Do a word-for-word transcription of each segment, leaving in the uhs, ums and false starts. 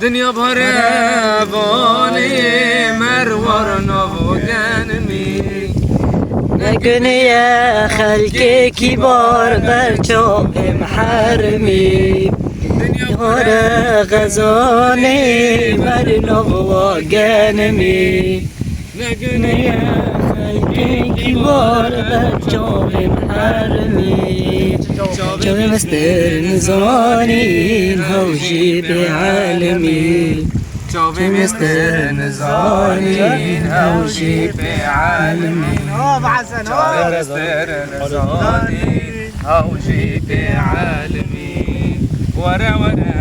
Dinya bare vanê merwar navo genimî. Neguniye xelkê kîbar ber çavê miherimî. Dinya bare xezanê ber navo genimî. Neguniye xelkê kîbar ber çavê miherimî. Çavê mestir nizanîn hewjî bê elimî. Çavê mestir nizanîn hewjî bê elimî. Çavê mestir nizanîn hewjî bê elimî. Were were,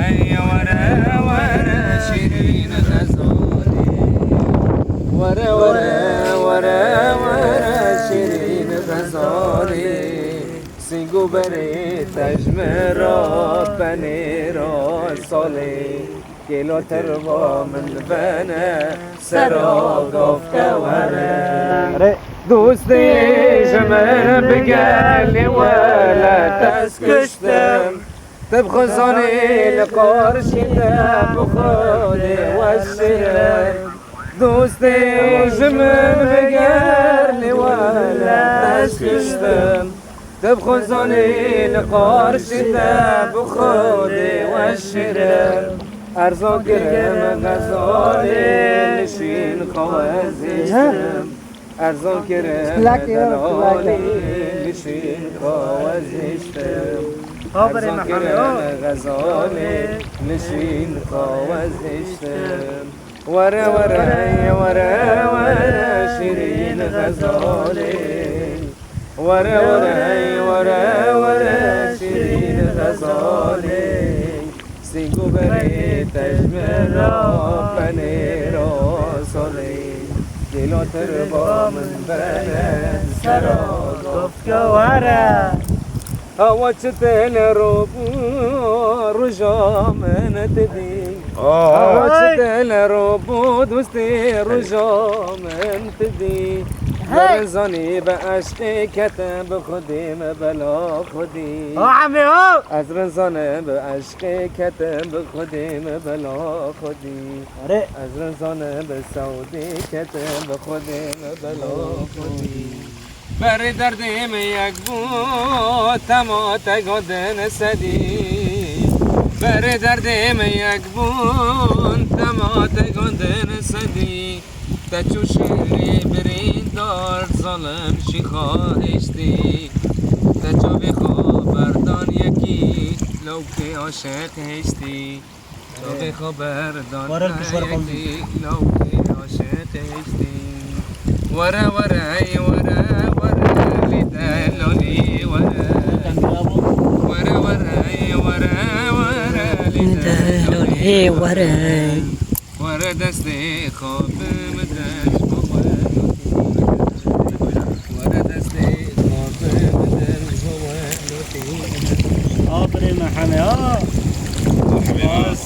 were were, şîrîn xezalê. Were were, were were, şîrîn xezalê. Sîng û berê te ji min re benê re salê. Kêlo terba min bene sera gavke were. Dostê ji min bigelê wele te ez kuştim. Te bi xwe zanî li qarşî te bi Xwedê weşirim. Dostê ji min bigelê wele te ez kuştim. Te bi xwe zanî li qarşî te bi Xwedê weşirim. Erzan kirim xezalê li şîn xwe ez hiştim. Erzan kirim delolî li şîn xwe ez hiştim. Erzan kirim xezalê li şîn xwe ez hiştim. Were were, were were, şîrîn xezalê. Were were, were were, şîrîn xezalê. Sîng û berê te ji min re benê re salê. Kêlo terba min bene sera gavke were. Awa çi te li ro bû, roja min tu dî. Awa çi te li ro bû, dostê, roja min tu dî. Hey! Rizanî bi eşqê ketim bi Xwedê min bela Xwedî. Ha, emê, ha! Ez rizanim bi eşqê ketim bi Xwedê min bela Xwedî. Are. Ez rizanim bi Seûdî ketim bi Xwedê min bela Xwedî. Berê derdê me yek bû, tema te gondin sedî. Berê derdê me yek bûn, tema te gondin sedî. Te çû şêrê birîndar, zalim şîxa hiştî. Te çavê xwe berdan yekî, lewkê aşiq hiştî. Çavê xwe berdan Were, tu şwer yekî, lawkê aşiq hiştî. Were, were, ey, were, were, lê delolî, were. Were, were, ey, were, were, lê delolî, were. Were destê xwe bimidin, ji bo we. Were destê xwe bimidin, ji bo we. Aferin Mehmet, ha. Bas.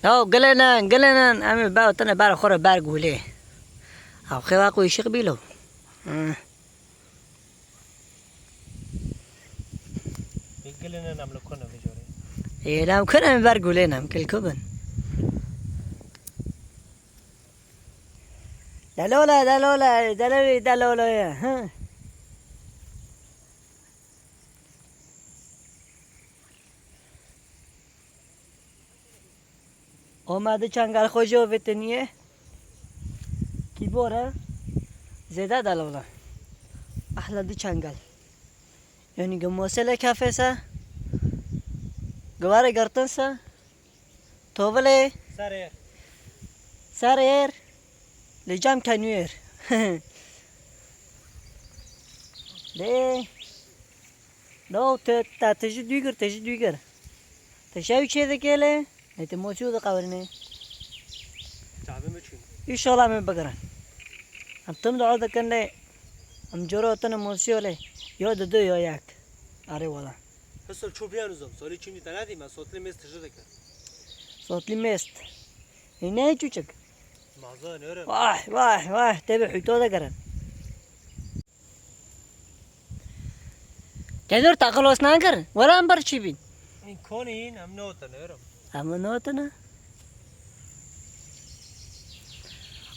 Yaw gilênin, gilênin, em ê ber tine ber xwe re ber gulê. Ew xêwa ku êşiq bîlo. Hı. Gilênin em li ku ne vê carê? Ê, em ku ne ber gulê ne, em kil ku bin. Delole, delole, delewî delole ye, hı. Oma di çengel xwe jî ovêtiniye. Kîbor e. Zêde delal e. Ehla di çengel. Yanî gi mosele kefê se. Gi were girtin se. Tovilê. Serêr. Serêr. Li cem kenûyêr. Lê. Daw te, te, te ji dûgir, te ji dûgir. Te şev çê dike lê, lê te mosî û diqewirînê. Çavê min çûn. Înşallah min bigirin. Em tim dua dikin lê, em coro tine mosî lê, yo di du yo yek. Are wala. Hesol çû biyan uzam. Solî çimdî te nedî me. Sotlî mêst tijî dike. Sotlî mêst. Ê ne çûçik. Maza nere. Vah, vah, vah. Te bi hûto de kirin. Te dur taqil os nakir. Wala em ber çî bîn. Ê konîn, em notine, êrim. Em notine.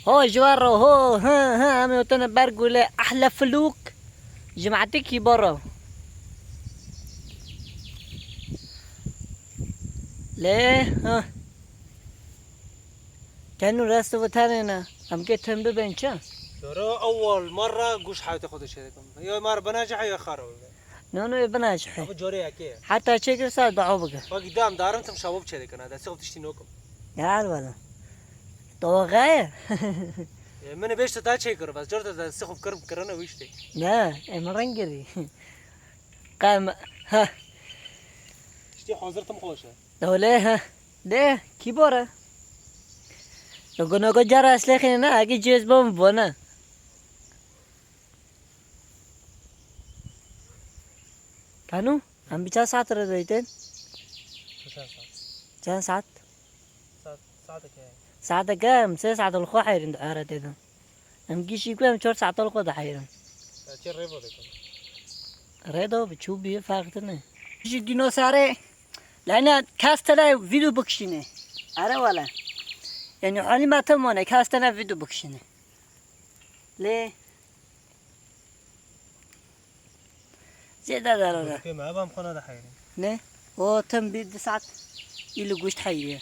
Ho, ji we re, ho, hi, hi, em notine ber gule, ehle filûk. Cemaetî kî boro. Lê, ha. Tenû rest û tenê ne. Em kê tim bibên çi? Doro ewwel merre guş hewtê xwe de çêdikim. Ya mar binacihe ya xara wele. No, no, binacihe. Ama corê yekê. Heta çêkir saet dua bike. Bak idam darim tim şabab çêdikin. Destê xwe tiştî nokim. Ya wala. Doğa ye. E, min beş ta çêkir, bas cor da destê xwe kir kirine wiştê. Ne, em rengirî. Qem, ha. Tiştî hazir tim xweş e. Dewle, ha. De, kî bore? Nogo nogo cara eslexê ne, agi cez bom bona. Kanu, em bi çend saet re deytin? Çend saet? Çend saet? Saet, saeteke. Saeteke em sê saet li xwe heyrin di ara têdin. Em gişî ku em çar saet li xwe diheyrin. Ya çi rêva dikin? Rêda bi çû bî ferq tine. Ji dînosarê lene kes tene vîdyo bikişîne. Are wele. Yani halî me temane kes tene vîdyo bikişîne. Lê zêde derore. Kê me ev em xwe nade heyrin. Ne? O tem bî du saet î li guşt heyriye.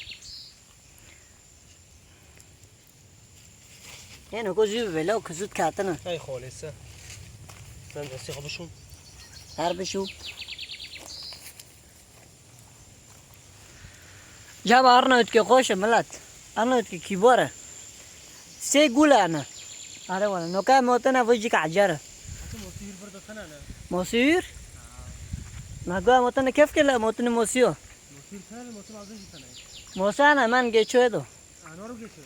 Yeno ku zû bibê, lew ku zû diketine. Ey xolê se. Ben destê xwe bişûm. Her bişû. Caba arnavtkê xweş e milet. Arnavtkê kîbor e. Sê gul e ne. Are wala. Noka motene vijî ka ecere. Mosîr bir de tene ne. Mosîr? Na gua motene kefke la motene mosiyo. Mosîr tene, mosîr azin jî tene. Mosana men geçoy do. Anor geçoy.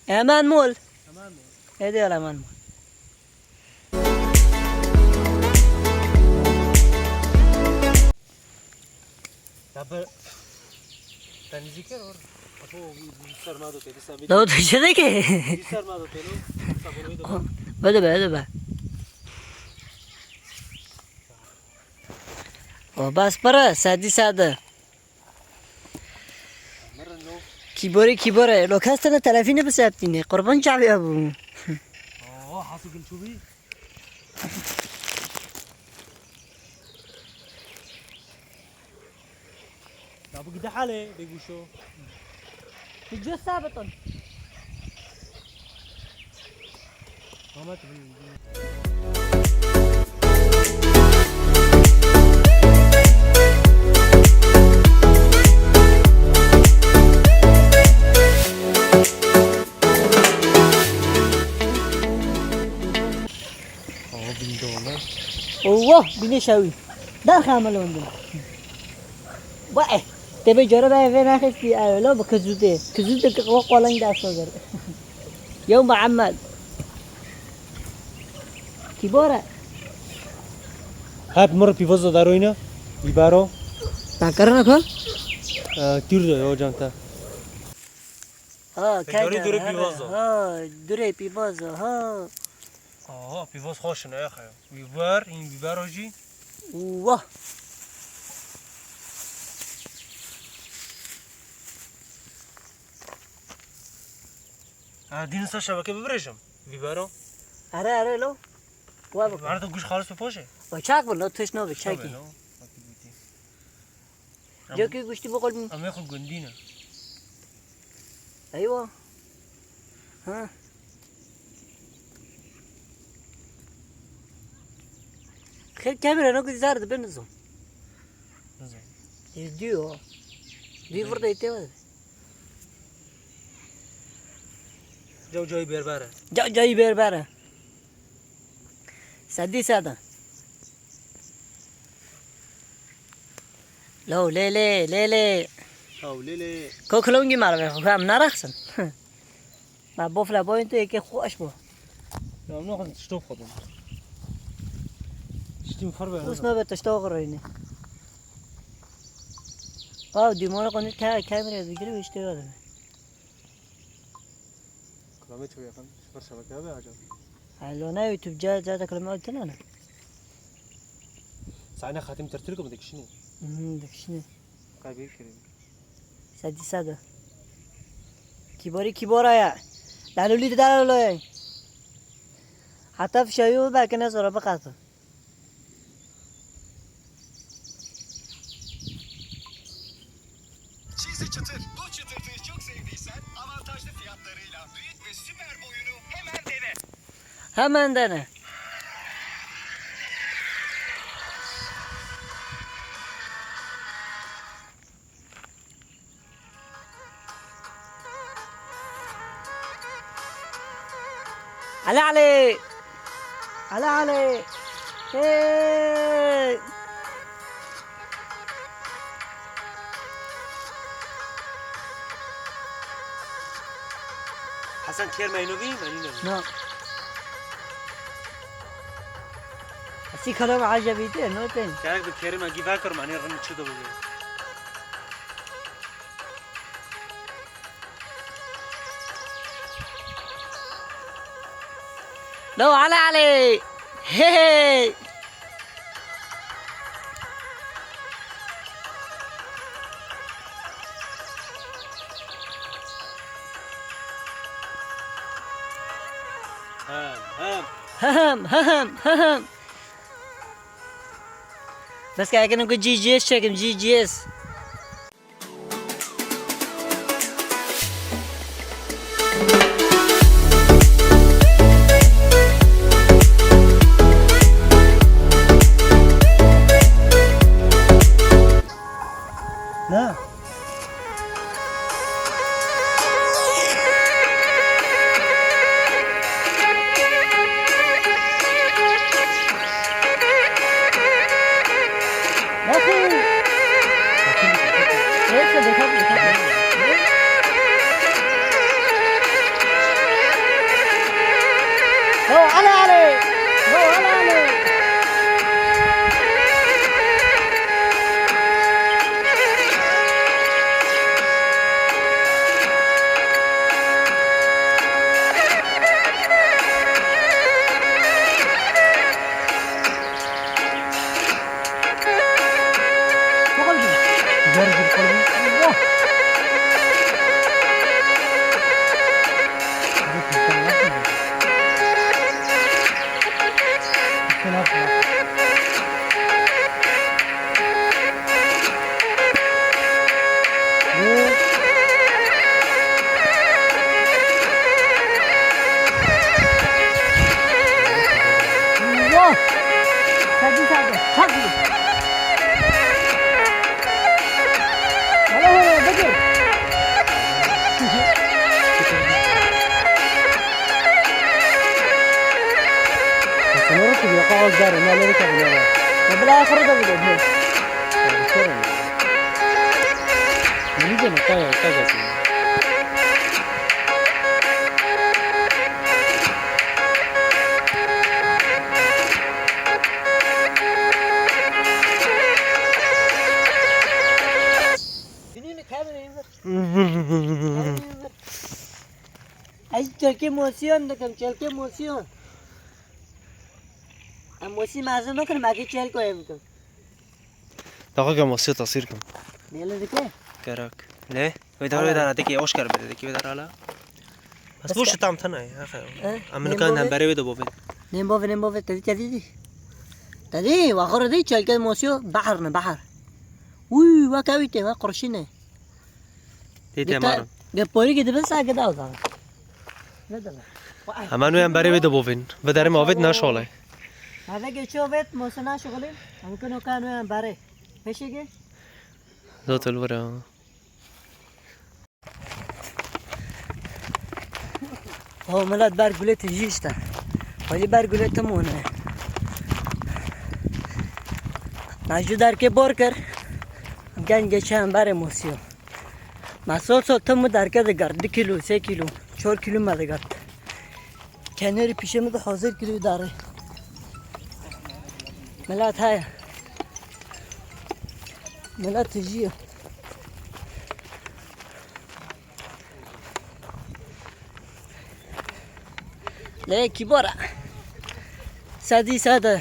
Eman mol. Tamam mı? Hadi al eman mol. Ya be, ben zikir or. Apo, bir serma da tedi, sen bir Doğru, şey de ki. Bir serma da tedi. Sabır bir de. Hadi be, hadi be. O bas para, sadi sade. Kîborê kîbor e. Lo kes tene telefînê bi septînê. Qurban çavê bû. Oo, hasî gil çûbî. Ya bu gide hale, be guşo. Bi cüz sabitun. Owa, bînê şewî. Derxe me li hundir. Vay, te bê cara be vê nexistî ew, lo bi kizû tê. Kizû tê ki qo-, qoleng dest xwe kir. Yew Muhammed. Kîbor e? Hep mir pîvozo daroyne. Bibero. Ta kirine ku? Ee, tîr de yo can te. Ha, Pekari keke, dure ha, pîvozo. Ha, dure pîvozo, ha. Aha, pîvoz xweş in, exe. Biber, in bibero jî. Wah. Ha, dîn sa şebeke bibirêjim. Bibero. Are, are lo. Wa bak. Arada guş xalis bi poşe. Wa çak bul, lo, tişt no bi, çakî. Tabii, lo. Cakî guştî biqulmî. Em ê xwe gundî ne. Eywa. Ha. Xêr kemî re no zar dibe nizam. Nizam. Dî o. Dî vir de tê. Caw cayî berber e. Caw cayî berber e. Sedî sed e. Lo, lê, lê, lê, lê. Ew, lê, lê. Ko kilongî me re, xwe em nerexsin. Ma bof le boyun tu yekê xweş bo. Ya, ne kadar tişto xwedin. Tiştî min fer be. Us nabe tişto xwe reyne. Wow, dîmona xwe ne te kamera digire û işte öyle. Kilometre yakın. Sıfır şebeke abi acaba. Alo, ne YouTube ca ca da kilome altına ne? Sahne xatim tırtır mı dikişini? Hı, dikişini. Kaybı kirin. Sedi sedi. Kibori kibora ya. Daluli daluli. Hatta fişayu belki ne sonra bakatı. Cheesy Çıtır. Bu çıtırtığı çok sevdiysen avantajlı fiyatlarıyla büyük ve süper boyunu hemen dene. Hemen dene. Alê Alê! Alê Alê! Hey! Hesen kêr meynovî, meynovî. Na. Asî kalam acebî te, no ten. Gerek bi kêrê me gî vekir, me nê rin çi de bûye. Lo, Alê Alê! Hey, hey! Hem, hem. Hem, hem, hem, hem. Bes ka ekin ku G G S çekim, G G S. Ne? Nasıl? Neyse, bekle, bekle. Bravo, Alê Alê! Bravo, Alê Alê! Wah! Hadi, hadi. Hadi. Hala, hala, dur. Sınırı kuruyor, kağız dar, ne alırı kabul eder. Ya, bu da ahırı da bile, bu. Ya, bu sorun ya. Ne diyeceğim, kaya, kaya. Ez çelkê mosiyan dikim, çelkê mosiyan. Em mosî mezin nakin, em ê çelko em bikin. Daxike mosiyo tasîr kim. Nêle dike? Gerek. Ne? Wê dara, wê dara, dikê, hoş kar bide, dikê, wê dara la. Bas, bas bu ke- şu tam tane ya, ha. He? Em nêm nikan bovê? Hem berê wê de bovê. Nêm bovê, nêm bovê, tedî, tedî dî. Tedî, wa xora dî, çelke mosiyo, bahar ne, bahar. Uy, wa kawî te, wa qurşî ne. Tê te marin. Ge porî ge dibin sa ge daw da. Ne dibin? Hemen wê em berê wê de bovên. Ve derê ma avêt naşolê. Heve geço vet, mosiyo naşolê. Em kino kan wê em berê. Peşê ge? Zotel vira. Ho, milet ber gulê tijî işte. Xwedî ber gulê tim hûn e. Me jû derkê bor kir. Em gen geçe em berê mosiyo. Me sol sol tim û derke digirt. Du kîlo, sê kîlo, çor kîlo me digirt. Kenarê pîşê min de hazir kiriye darê. Milet heye. Milet tijî ye. Lê kîbor e. Sedî sed e.